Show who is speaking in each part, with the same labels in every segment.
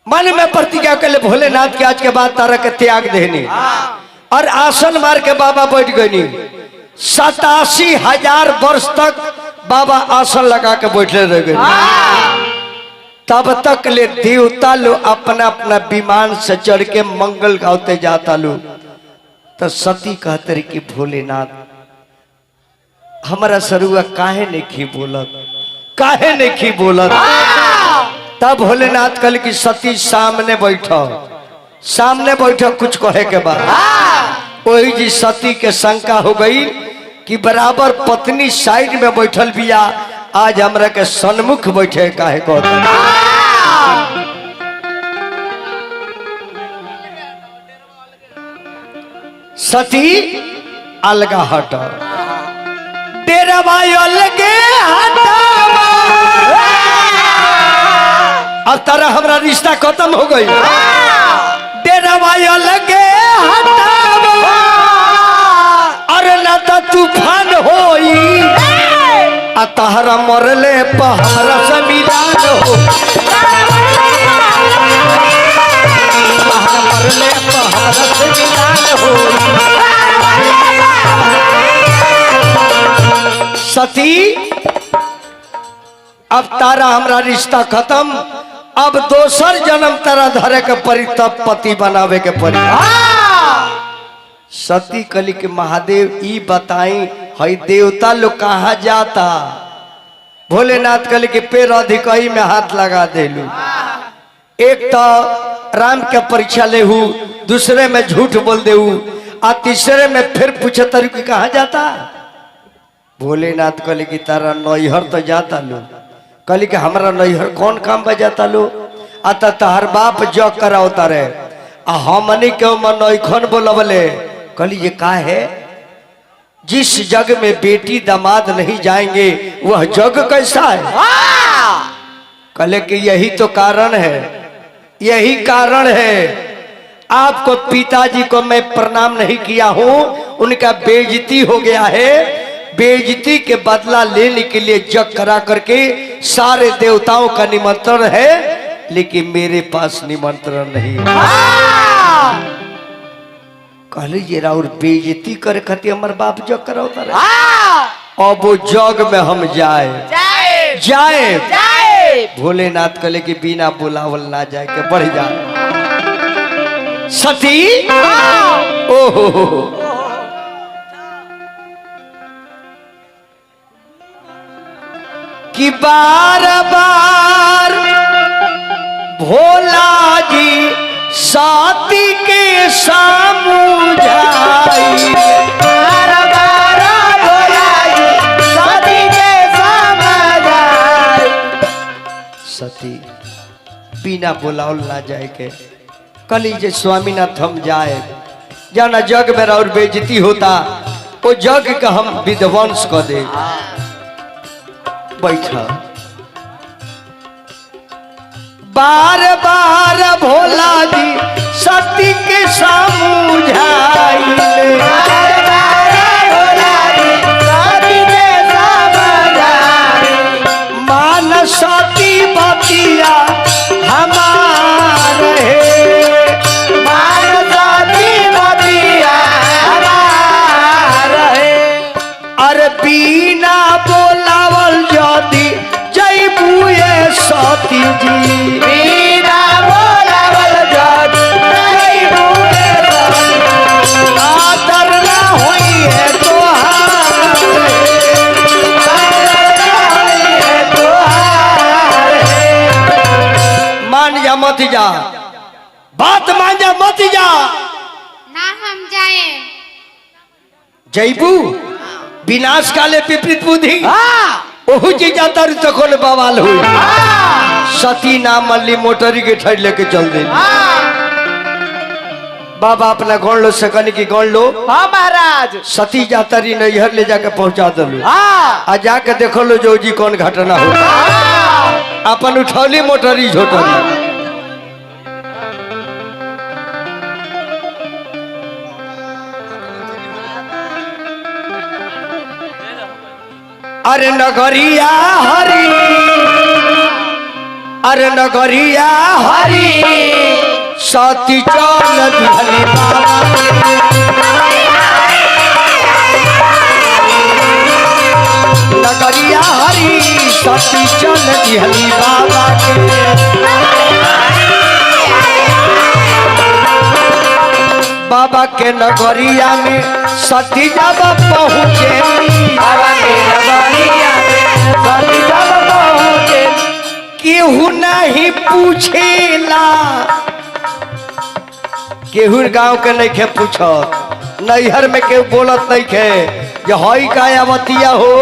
Speaker 1: मन में प्रतिज्ञा कर ले भोलेनाथ के आज के बाद तारा के त्याग देनी और आसन मार के बाबा बैठ गई। 87,000 वर्ष तक बाबा आसन लगा के बैठले रह गए। तब तक ले देवता लोग अपना अपना विमान से चढ़ के मंगल गाते जाता लो। तो सती कहते रही कि भोलेनाथ हमारा सरुआ काहे नहीं खी बोलत, काहे नहीं खी बोलत। तब भोलेनाथ कहले कि सती सामने बैठो, सामने बैठो, कुछ कहे के बाद। वही जी सती के शंका हो गई कि बराबर पत्नी साइड में बैठल बिया, आज हमरा के सन्मुख बैठे काहे कहता। सती अलगा हट, तेरा भाई अलगे हटावा। अब तारा हमरा रिश्ता खत्म हो गई। तेरा भाई अलगे हटावा, अरे ना तो तूफान होई आ तहरा मरले पहरा से मिलान हो, तहरा मरले पहरा से मिलान हो। सती अब तारा हमरा रिश्ता खत्म, अब दोसर जन्म तारा धरे के परी तब पति बनावे के परी। सती कली के महादेव ई बताई हई देवता लोग कहाँ जाता। भोलेनाथ कली के पेड़ अधिकही में हाथ लगा देलू। एक तो राम के परीक्षा लेहू, दूसरे में झूठ बोल देऊ, आ तीसरे में फिर पूछे तारू कि कहाँ जाता। भोलेनाथ कहले कि तारा नैहर तो जाता लो। कहली कि हमारा नैहर कौन काम बा जाता लो। आ तहर बाप जग करावता रहे आ हमनी के मन नैखन बोलवले। कहली ये का है, जिस जग में बेटी दामाद नहीं जाएंगे वह जग कैसा है। कहले कि यही तो कारण है, यही कारण है आपको पिताजी को मैं प्रणाम नहीं किया हूं, उनका बेइज्जती हो गया है। बेइज्जती के बदला लेने के लिए जग करा करके सारे देवताओं का निमंत्रण है, लेकिन मेरे पास निमंत्रण नहीं है। कहले ये राउर बेइज्जती करे खातिर हमार बाप जग करावता रहे, अब वो जग में हम जाए जाए। भोलेनाथ कहले कि बिना बुलावल ना जाए के बढ़ जा। सती ओहो कि बार बार भोला जी साथी के सामू जाई,
Speaker 2: बार बार भोला जी साथी के सामू जाई।
Speaker 1: सती बिना बुलावल ना जाए के कली जे स्वामीनाथ हम जाए जाना जग में और बेइज्जती होता वो जग का हम विध्वंस कर दे। बैठा बार बार भोला जी सती के सामू जाई,
Speaker 2: बार बार भोला जी सती के सामू जाई।
Speaker 1: मान सती बतिया हमारे,
Speaker 2: मान सती बतिया हमारे।
Speaker 1: अरे बिना बोलावल जदी जइबुए सती जी,
Speaker 2: बिना बोलावल जदी जइबुए सती।
Speaker 1: आदर ना होई है तोहार,
Speaker 2: आदर ना होई है तोहार।
Speaker 1: मान जा मत जा, बात मान जा मत जा।
Speaker 3: ना हम जाए।
Speaker 1: जइबू विनाश काले विपरीत बुद्धि ओहू जी जाता रही तखन बवाल हुई। सती नाम मल्ली मोटरी के ठहर लेके चल दे। बाबा अपना गौण लो सकन की गौण लो।
Speaker 2: हाँ महाराज।
Speaker 1: सती जाता रही नैहर ले जाके पहुंचा दलू।
Speaker 2: हाँ।
Speaker 1: आ जाके देखो लो जो जी कौन घटना हो। अपन उठौली मोटरी झोटरी। अरे नगरिया हरी अरे नगरिया हरी सती चल दिहली बाबा। नगरिया हरी सती चल दिहली बाबा के। बाबा के नगरिया में सती जब पहुँचे,
Speaker 2: बाबा के नगरिया में सती जब पहुँचे,
Speaker 1: केहू नहीं पूछेला, केहू गांव के नहीं खे पूछत, नैहर में केहू बोलत नहीं खे जे हई का अवतिया हो।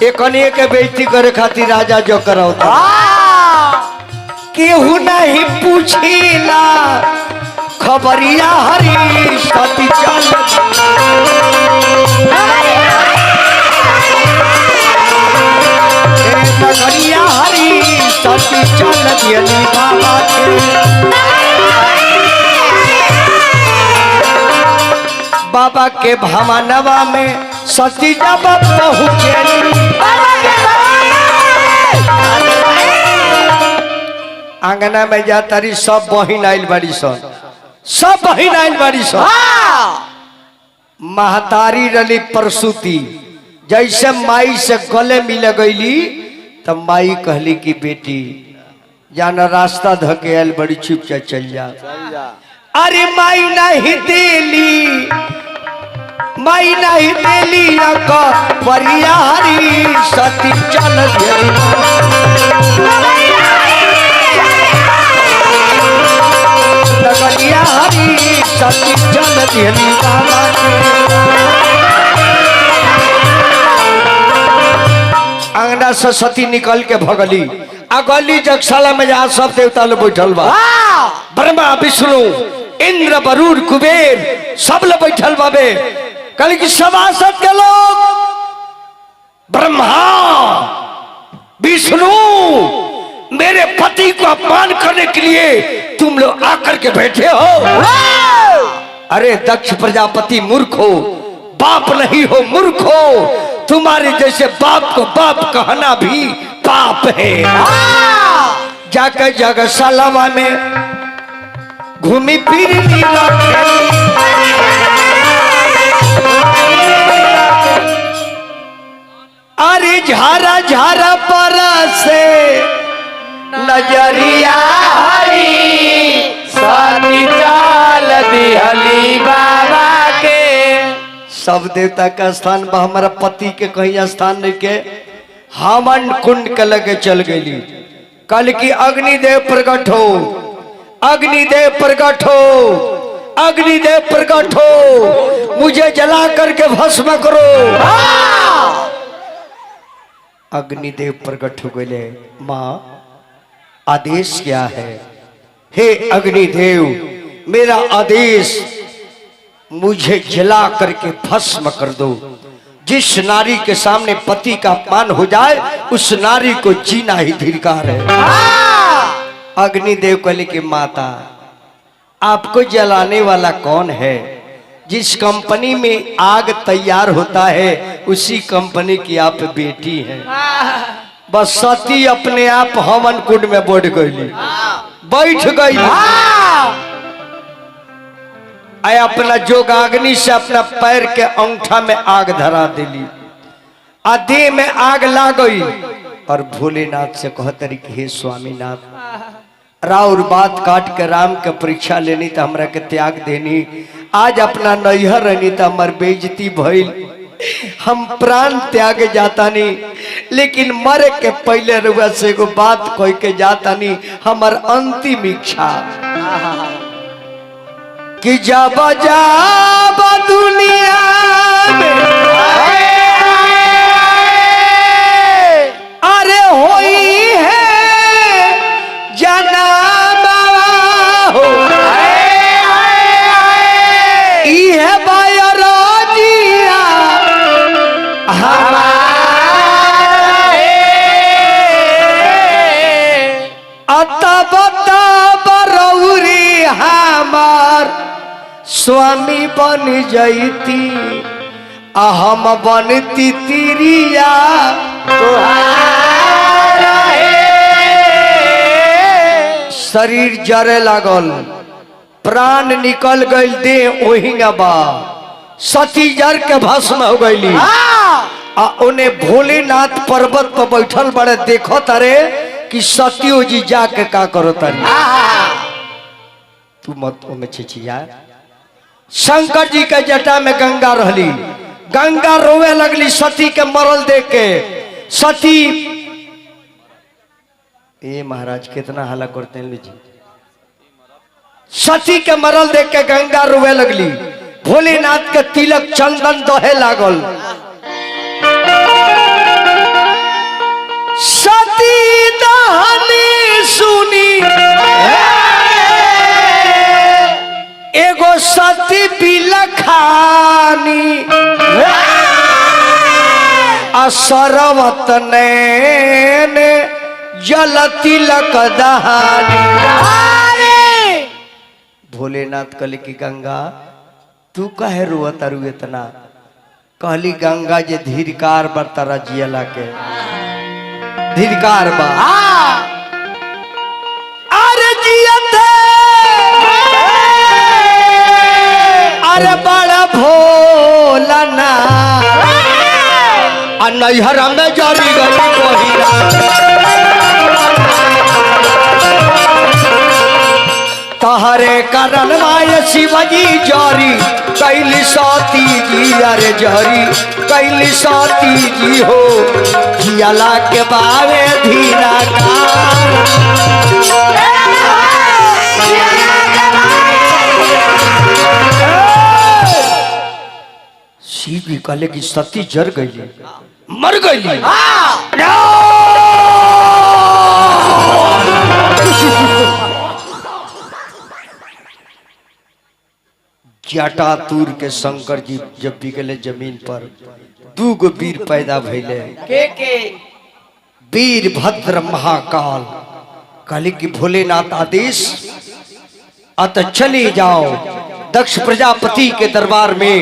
Speaker 1: एकनिए के बेइज्जती करे खातिर राजा जो करौता। केहू नहीं पूछेला खबरिया हरी सती चल नगरिया हरी सती चल दियली बाबा के। बाबा के भवनवा में सती जब पहुँचेली, आंगना में जातारी सब बहिन आइल बाड़ी सन, सब बहिन आइल बाड़ी सन। महतारी रली प्रसूति, जैसे माई से गले मिल गईली तब माई कहली कि बेटी जाना रास्ता धके आयल बड़ी चुपचाप चल जा। अरे माई नहीं देली, माई नहीं देली परिया हरी सती चल गेली। नगरिया हरी सती चल गेली बाबा के। अंगना से सती निकल के भगली आ गली जगशाला में जहाँ सब देवता लोग बैठल बा, ब्रह्मा विष्णु इंद्र वरुण कुबेर सब लोग बैठल बाबे। कल की सभासद के लोग ब्रह्मा विष्णु मेरे पति को अपमान करने के लिए तुम लोग आकर के बैठे हो। अरे दक्ष प्रजापति मूर्ख हो, बाप नहीं हो मूर्ख हो, तुम्हारे जैसे बाप को बाप कहना भी पाप है। जाकर जगशाला में घूमी फिर अरे झारा झारा पर से नजरिया
Speaker 2: हरी सती चल दिहली बाबा के।
Speaker 1: सब देवता का स्थान बा, हमारा पति के कहीं स्थान नहीं के। हवन कुंड के लगे चल गई। कल की अग्निदेव प्रकट हो, अग्निदेव प्रकट हो, अग्निदेव प्रकट हो, मुझे जला करके भस्म करो। अग्निदेव प्रकट हो गए। माँ आदेश क्या है? हे अग्निदेव मेरा आदेश, मुझे जला करके भस्म कर दो। जिस नारी के सामने पति का अपमान हो जाए उस नारी को जीना ही धिक्कार है। अग्निदेव कहले कि माता आपको जलाने वाला कौन है? जिस कंपनी में आग तैयार होता है उसी कंपनी की आप बेटी हैं। बस सती अपने आप हवन कुंड में बैठ गई, बैठ गई। आय अपना जोगाग्नि से अपना पैर के अंगूठा में आग धरा दिली, आ देह में आग ला गई। और भोलेनाथ से कहते रही कि हे स्वामीनाथ, राउर बात काट के राम के परीक्षा लेनी तो हमरा के त्याग देनी। आज अपना नैहर रहनी तो हमार बेइज्जती भइल, हम प्राण त्याग जाता नहीं, लेकिन मरे के पहले रुआ से एगो बात कह के जाता नहीं, हमार अंतिम इच्छा कि जब जब दुनिया में अरे होई है जनाबा हो, इहे बायराजिया हमारे अतब तब रौरी हमार स्वामी बन जैती, आ हम बनती तिरिया
Speaker 2: तुहार है।
Speaker 1: शरीर जरे लागल, प्राण निकल गइल, देह ओहिंगा बा। सती जर के भस्म हो गईली। आ उन्हें भोलेनाथ पर्वत पर बैठल बड़े, देखो तारे कि सतियो जी जाके का करो तारी। तू मत ओमे छिछिया। शंकर जी के जटा में गंगा रहली, गंगा रोवे लगली सती के मरल देख के। सती ए महाराज कितना हला करते हैं जी। सती के मरल देख के गंगा रोवे लगली, भोलेनाथ के तिलक चंदन दहे लागल। सती दहनी सुनी एगो सती बिलखानी, असरवत नैन जल तिलक दहानी। भोलेनाथ कहले कि गंगा तू काहे रोअ तारू इतना? कहली गंगा जे धीरकार बर तारा जियला के धीरकार बा। अरे जियत अरे बड़ा भोला ना, आ नैहर में जरी गई बहिरा। तहरे कारण माय शिवजी जरी कैली सती जी, अरे जरी कैली सती जी हो जियाला के बावे धीरा का। शिव जी कहले कि सती जर गई, मर गई। जटा तूर के शंकर जी जब बिगले जमीन पर, दू गो वीर पैदा भइले
Speaker 2: के
Speaker 1: वीर भद्र महाकाल। कहले कि भोलेनाथ आदेश, अत चले जाओ दक्ष प्रजापति के दरबार में,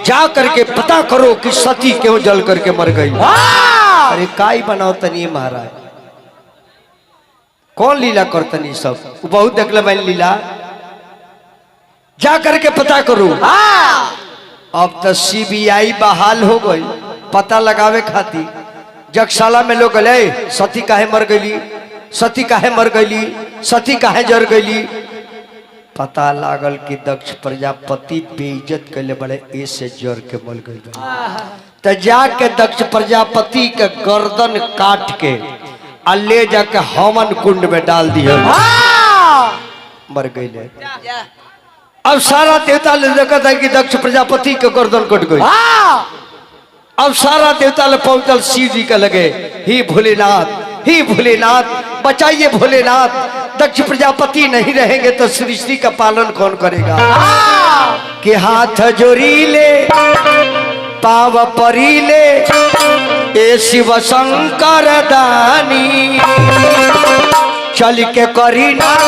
Speaker 1: जा करके पता करो कि सती क्यों जल करके मर गई। अरे काई बनाओ तनी महाराज, कौन लीला करतनी सब बहुत देखले मैंने लीला, जा करके पता करो। अब तो सीबीआई बहाल हो गई पता लगावे खातिर। जगशाला में लोग गए, सती काहे मर गई, सती काहे मर गई, सती काहे जर गई। पता लागल कि दक्ष प्रजापति बेइज्जत कैले बड़े, ऐसे जर के मर गई। तो जाके दक्ष प्रजापति के गर्दन काट के आ ले जाके हवन कुंड में डाल दिया, मर गई। अब सारा देवता ले देखा था कि दक्ष प्रजापति के गर्दन कट गई। अब सारा देवता ले पहुंचल शिव जी के लगे, ही भोलेनाथ, ही भोलेनाथ, बचाइए भोलेनाथ, दक्ष प्रजापति नहीं रहेंगे तो सृष्टि का पालन कौन करेगा। कि हाथ जोड़ी ले पाव परी ले ए शिव शंकर दानी, चल के करी नाम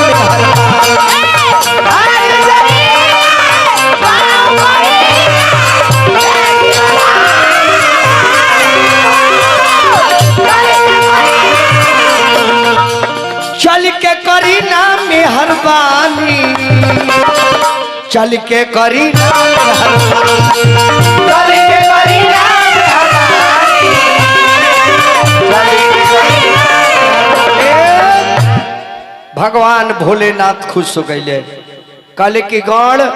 Speaker 1: चल के करी ना मेहरबानी, चल के करी ना मेहरबानी,
Speaker 2: चल के करी ना मेहरबानी, चल के करी ना।
Speaker 1: भगवान भोलेनाथ खुश हो गए, कहले कि गण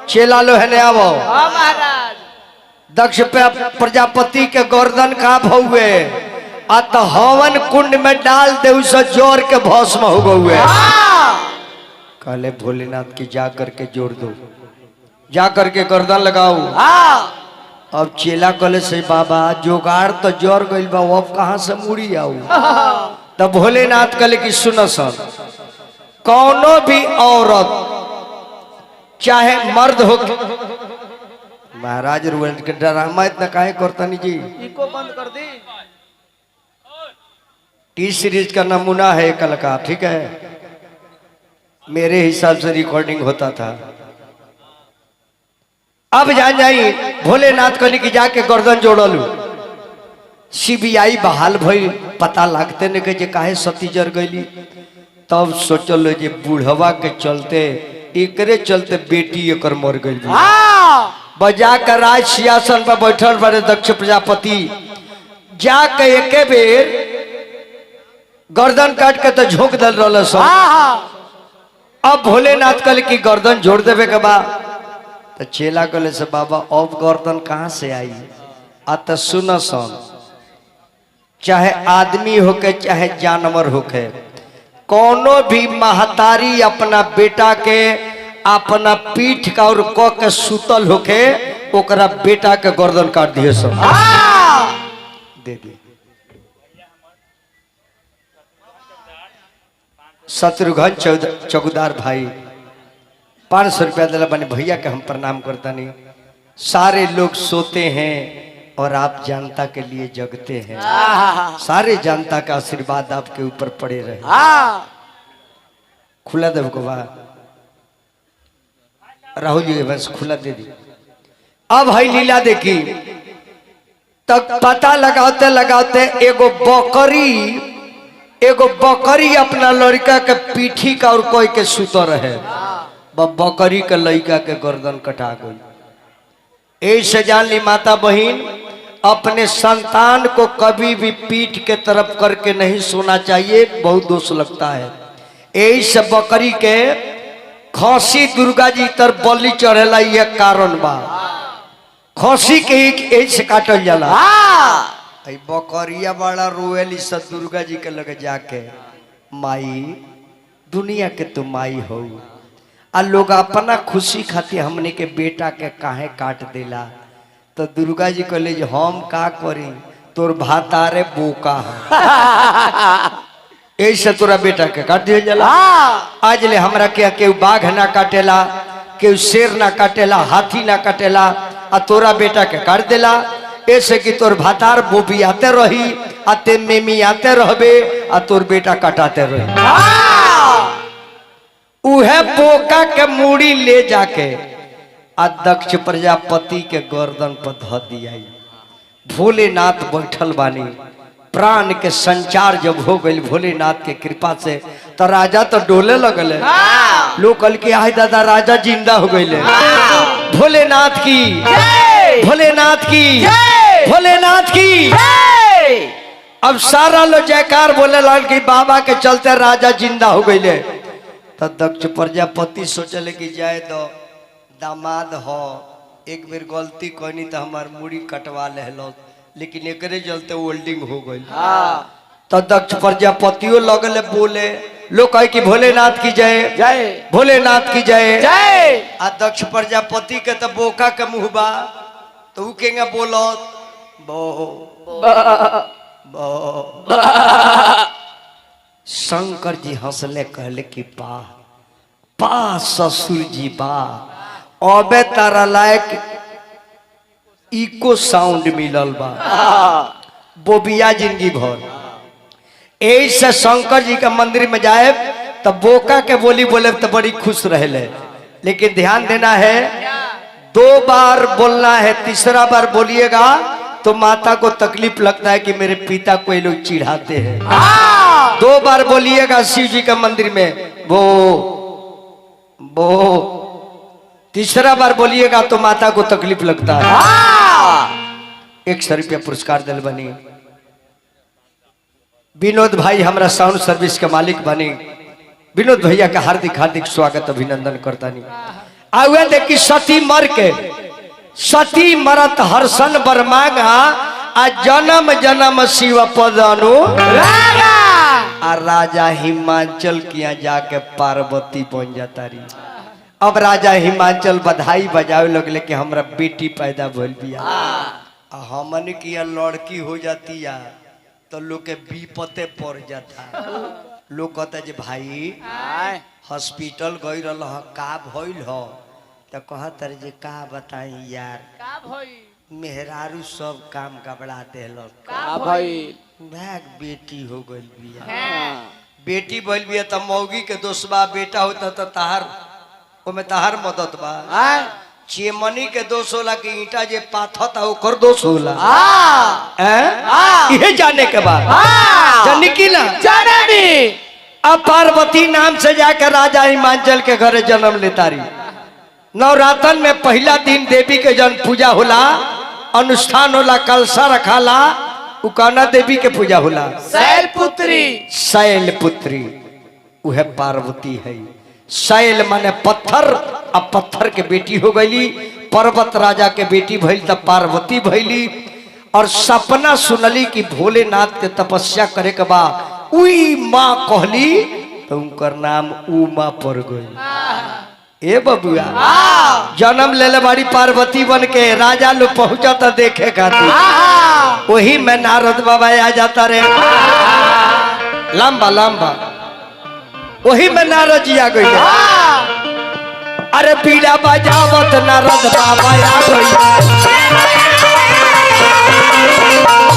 Speaker 1: चेला लो है आवो।
Speaker 2: महाराज
Speaker 1: दक्ष प्रजापति के गर्दन का भौवे आ तो हवन कुंड में डाल दे, उसे जोर के भस्म हो गए। कहले भोलेनाथ की जा करके जोड़ दो, जा करके गर्दन लगाओ। अब चेला कहले से बाबा जोगाड़ तो जोर गइल बा, अब कहाँ से मुड़ी आऊ। तब भोलेनाथ कहले कि सुनो सर, कौनो भी औरत चाहे मर्द हो, महाराज रुवन के डरामा इतना काहे करतनी जी,
Speaker 2: इको बंद कर दी।
Speaker 1: टी सीरीज का नमूना है कल का, ठीक है, मेरे हिसाब से रिकॉर्डिंग होता था। अब जान जाई भोलेनाथ कहने की जाके गर्दन जोड़लू। सीबीआई बहाल भई, पता लागते ने के जे काहे सती जर गईली। तब सोचल जे बूढ़वा के चलते, एकरे चलते बेटी एकर मर गई। बजा कर राज सिंहासन पर बैठल बड़े दक्ष प्रजापति, जाके एके बेर गर्दन काट के तो झोंक दल रहा सब। अब भोलेनाथ कहले कि गर्दन जोड़ देवे के बा। तो चेला कहले से बाबा अब गर्दन कहाँ से आई? आ तो सुन सन, चाहे आदमी होके चाहे जानवर होके, कोनो भी महतारी अपना बेटा के अपना पीठ का और क के सुतल होके, ओकरा बेटा के गर्दन काट दिए सब दे दी। शत्रुघ्न चौकदार भाई 500 रुपया दिला बने, भैया के हम प्रणाम करता नहीं। सारे लोग सोते हैं और आप जनता के लिए जगते हैं, सारे जनता का आशीर्वाद आपके ऊपर पड़े रहे। खुला देव को बा राहुल जी, बस खुला दे दी। अब है लीला देखी तक पता लगाते लगाते एगो बकरी अपना लड़का के पीठी का और कोई के सुत रहे, बकरी के लड़का के गर्दन कटा गई। ऐसे जान ली माता बहन, अपने संतान को कभी भी पीठ के तरफ करके नहीं सोना चाहिए, बहुत दोष लगता है। ऐसे बकरी के खसी दुर्गा जी तर बलि चढ़ेला, यह कारण बा। खसी के एक ऐसे काटल जाला। ऐ बकरिया बड़ा रोएली स दुर्गा जी के लगे जाके, माई दुनिया के तो माई हो, आ लोग अपना खुशी खातिर हमने के बेटा के काहे काट देला? तो दुर्गा जी कहले जे हम का करी, तोर भातारे बोका है, ऐसे तोरा बेटा के काट दिया जाला। आज ले हमरा के केहू बाघ ना काटेला, केहू शेर ना काटेला, हाथी ना काटेला, आ तोरा बेटा के काट देला। ऐसे कि तोर भातार बोबी आते रही, आ ते मेमी आते रहबे, आ तोर बेटा कटाते रही। उहे बोका के मूड़ी ले जाके आ दक्ष प्रजापति के गर्दन पर ध दिया। भोलेनाथ बैठल बानी, प्राण के संचार जब हो गई भोलेनाथ के कृपा से, तो राजा तो डोले लगल। लोग कहल कि आय दादा, राजा जिंदा हो गए। भोलेनाथ की, भोलेनाथ की, भोलेनाथ की। अब सारा लोग जयकार बोले लगल कि बाबा के चलते राजा जिंदा हो गए। तो दक्ष प्रजापति सोचले कि जाए दो, दामाद हो, एक बेर गलती कहनी तो हमार मुड़ी कटवा लेलो, लेकिन एकरे चलते वेल्डिंग हो गई। तो दक्ष प्रजापतियों लगल बोले, लोग कहे कि भोलेनाथ की जय,
Speaker 2: जय।
Speaker 1: भोलेनाथ की जय।
Speaker 2: जय।
Speaker 1: आ दक्ष प्रजापति के तो बोका के मुंह बा, तो ऊ केंगा बोलत बो बो। शंकर जी हंसले, कहले कि बा बा ससुर जी बा, अबे तारा लायक इको साउंड मिलल बा, बोबिया जिंदगी भर। ऐसे शंकर जी के मंदिर में जाए तो बोका के बोली बोले तो बड़ी खुश रहे, लेकिन ध्यान देना है, दो बार बोलना है, तीसरा बार बोलिएगा तो माता को तकलीफ लगता है कि मेरे पिता को ये लोग चिढ़ाते हैं। दो बार बोलिएगा शिव जी के मंदिर में वो वो, तीसरा बार बोलिएगा तो माता को तकलीफ लगता है। 100 रुपया पुरस्कार दिल बनी विनोद भाई, हमारा साउंड सर्विस के मालिक बनी। विनोद भैया का हार्दिक हार्दिक स्वागत अभिनंदन करता नहीं। आवे देखी सती मर के, सती मरत हर्षन बर मांगा, आ जन्म जन्म शिव पद अनु
Speaker 2: रागा।
Speaker 1: आ राजा हिमाचल किया जाके पार्वती बन जाता रही। अब राजा हिमाचल बधाई बजावे लगले कि हमरा बेटी पैदा भइल बिया। आ हमन की यहाँ लड़की हो जाती या तो लोग के विपते पड़ जाता। लोग कहता जे भाई हॉस्पिटल गई रह, का भइल हो? तो कहत रहे जे का बताई यार,
Speaker 2: का भइल?
Speaker 1: मेहरारू सब काम गबड़ा देलक।
Speaker 2: का भइल?
Speaker 1: भाग बेटी हो गइल बिया। बेटी भइल बिया त मौगी के दोष बा, बेटा होता त तहार ओमे तहार मदद बा। चेमनी के दोष होला कि ईटा जे पाथता ओकर दोष होला? हैं? इहे जाने के बाद जानी की ना
Speaker 2: जननी।
Speaker 1: अब पार्वती नाम से जाकर राजा हिमाचल के घरे जन्म लेता रही। नवरातन में पहला दिन देवी के जन पूजा होला, अनुष्ठान होला, कलशा रखाला, उकाना देवी के पूजा होला।
Speaker 2: शैलपुत्री।
Speaker 1: शैलपुत्री वह पार्वती है। शैल माने पत्थर, अब पत्थर के बेटी हो गई। पर्वत राजा के बेटी भइल तब पार्वती भइली। और सपना सुनली कि भोलेनाथ के तपस्या करे के बा, उई माँ कहली तो उनकर नाम उमा पड़ गई। ए बबुआ, जन्म लेले बाड़ी पार्वती बन के, राजा लोग पहुंचा था देखे खातिर। वही में नारद बाबा आ जाता रे, लंबा लंबा, वही में नारद जी आ गई। अरे पीड़ा बजावत नारद बाबा आ गई,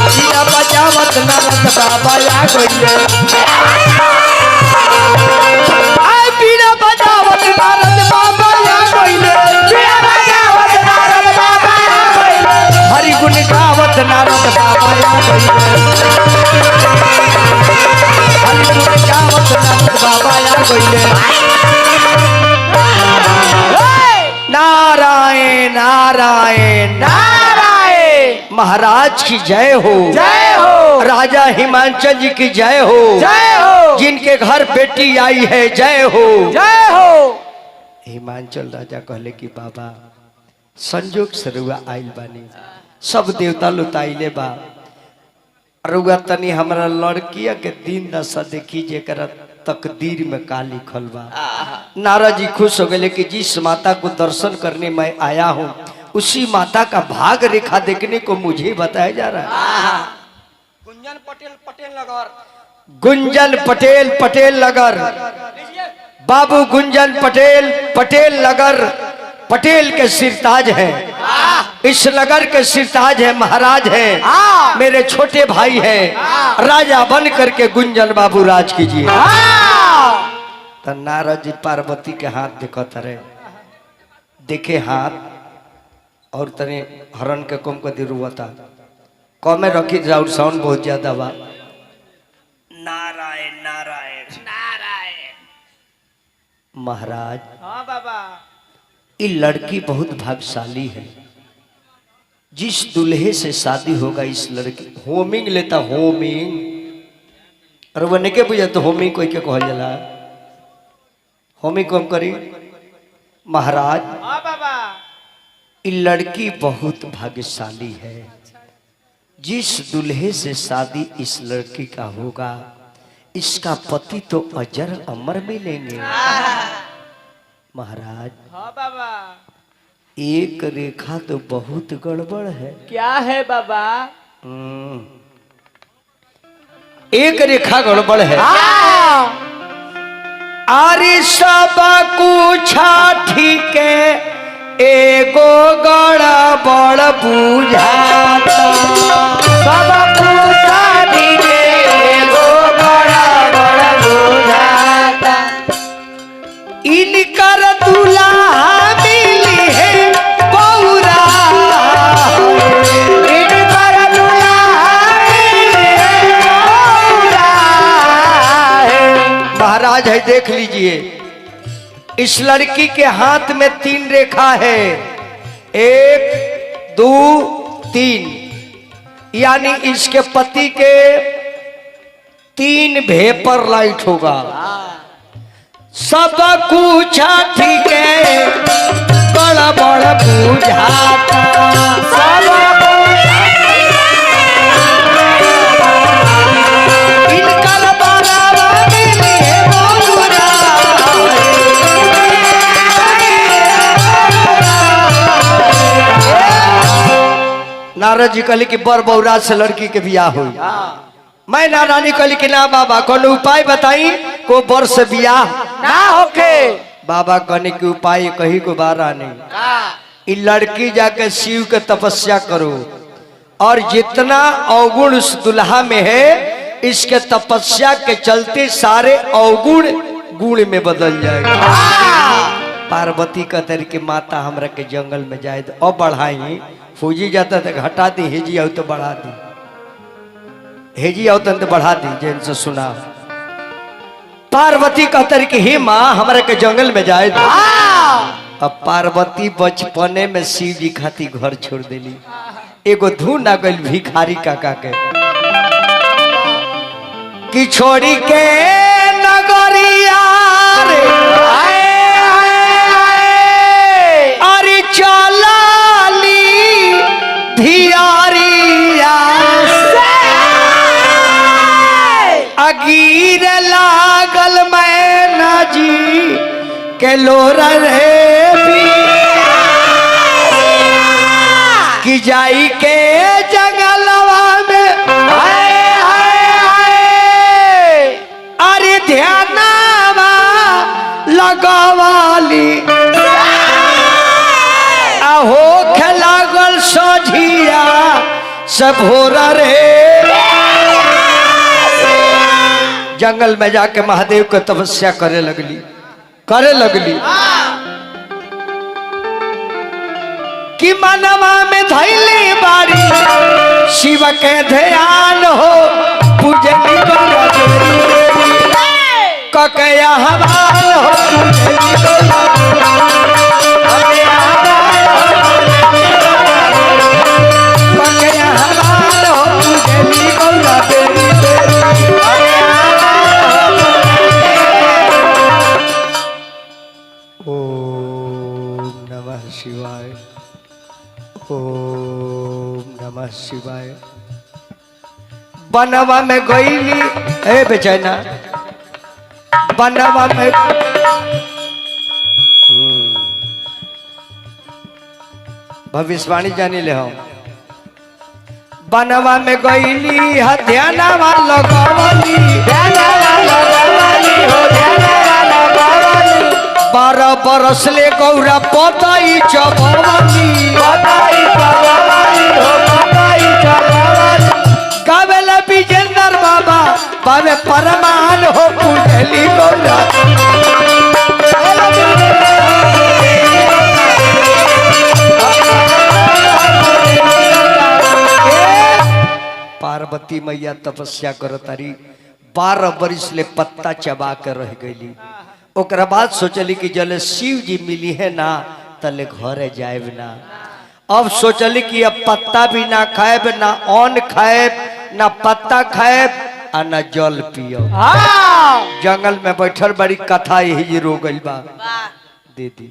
Speaker 1: पीड़ा बजावत नारद बाबा आ गई, आए पीड़ा बजावत नारद बाबा आ गई,
Speaker 2: पीड़ा बजावत नारद बाबा आ गइले।
Speaker 1: हरि गुण गावत नारद बाबा आ गई, हरि गुण गावत नारद बाबा आ गई। नारायण नारायण
Speaker 2: नारायण।
Speaker 1: महाराज की जय हो,
Speaker 2: जय हो।
Speaker 1: राजा हिमांचल जी की जय हो,
Speaker 2: जय हो।
Speaker 1: जिनके घर बेटी आई है जय हो,
Speaker 2: जय हो।
Speaker 1: हिमांचल राजा कहले कि बाबा संजोग से रुआ आइल बानी, सब देवता लुताइले बा, रुआ तनी हमरा लड़किया के दिन दशा देखी जेकरा तकदीर में का लिखल बा। नारद जी खुश हो गए कि जिस माता को दर्शन करने मैं आया हूँ उसी माता का भाग रेखा देखने को मुझे बताया जा रहा है।
Speaker 4: गुंजन पटेल पटेल नगर।
Speaker 1: गुंजन पटेल पटेल नगर, बाबू गुंजन पटेल पटेल नगर, पटेल के सिरताज हैं, इस नगर के सिरताज हैं, महाराज हैं, मेरे छोटे भाई हैं, राजा बन करके गुंजन बाबू राज कीजिए। तो नारद जी पार्वती के हाथ देखत रहे, देखे हाथ और तने हरण के कम कर रुआता, कमे रखी राउर साउंड बहुत ज्यादा बा। नारायण नारायण
Speaker 2: नारायण।
Speaker 1: महाराज,
Speaker 2: हाँ बाबा,
Speaker 1: ये लड़की बहुत भाग्यशाली है, जिस दूल्हे से शादी होगा इस लड़की होमिंग लेता, होमिंग और वो के बुझा तो होमिंग कोई के कहल जाला, होमिंग कम करी। महाराज,
Speaker 2: हाँ बाबा,
Speaker 1: ये लड़की बहुत भाग्यशाली है, जिस दूल्हे से शादी इस लड़की का होगा इसका पति तो अजर अमर मिलेंगे। महाराज,
Speaker 2: हाँ बाबा,
Speaker 1: एक रेखा तो बहुत गड़बड़ है।
Speaker 2: क्या है बाबा?
Speaker 1: एक रेखा गड़बड़ है। आरे सब कुछ ठीक है, एगो गड़बड़ बुझाता,
Speaker 2: सब कुछ ठीक है, एगो गड़बड़ बुझाता।
Speaker 1: इनकर दूल्हा मिली है बौरा,
Speaker 2: इनकर दूल्हा मिली है बौरा।
Speaker 1: महाराज है देख लीजिए, इस लड़की के हाथ में 3 रेखा है, 1 2 3, यानी इसके पति के 3 भेपर लाइट होगा। सब कुछ ठीक है, बड़ा बुझाता,
Speaker 2: सब कुछ
Speaker 1: इनकर बराबर मिली है बौरा। नारद जी कहले कि बर बौरा से लड़की के बियाह हुई। मैं नारानी कहली कि ना बाबा कोनो उपाय बताई को बर से बियाह
Speaker 2: ना होके।
Speaker 1: बाबा कहने के उपाय कहीं को बारा नहीं, इ लड़की जाके शिव के तपस्या करो और जितना अवगुण उस दुल्हा में है इसके तपस्या के चलते सारे अवगुण गुण में बदल जाएगा। पार्वती कहते कि माता हमरा के जंगल में जाए तो अब बढ़ाई, फौजी जाता तो घटा दी, हेजी आओ तो बढ़ा दी, हेजी आओ तो बढ़ा दी, जैन से सुना। पार्वती कहतर कि हे माँ, हमरा के जंगल में जाए दो। अब पार्वती बचपने में शिव जी खाती घर छोड़ देली। एगो धुन आ गइल भिखारी काका के कि छोड़ी के नगरिया रे, अरे चलाली धियारिया से, अगीर लागल मैना जी के लोरा रे भी, कि जाई के जंगलवा में हाय हाय हाय, अरे ध्यानवा लगवाली, आहो लागल सझिया सब भोरा रे। जंगल में जाके महादेव के तपस्या करे लगली, करे लगली कि मनवा में धैली बारी शिव के ध्यान हो, पूजनी गौरा ककया हवाल हो, पूजनी गौरा ककया हवाल हो, पूजनी गौरा देवी देवी। ओम नमः शिवाय, ओम नमः शिवाय। बनवा में गईली ए बेचैना, बनवा में भविष्यवाणी जानी ले हम। बनवा में गईली ध्यानवा लगवली,
Speaker 2: ध्यानवा लगवली हो, ध्यानवा लगवली।
Speaker 1: 12 बरस ले गौरा पतई चबवली,
Speaker 2: पतई चबवली हो, पतई चबवली।
Speaker 1: गावेला विजेंद्र बाबा बाबे परमान हो, पूजली गौरा। पार्वती मैया तपस्या करतारी, 12 बरिस ले पत्ता चबा के रह गईली। ओकरा बाद सोचली कि जले शिव जी मिली है ना तले घरे जाएब ना। अब सोचली कि अब पत्ता भी ना खाएब, ना अन्न खाएब, ना पत्ता खाएब आ ना जल पियब। जंगल में बैठल बड़ी कथा यही रो गइल बा दीदी।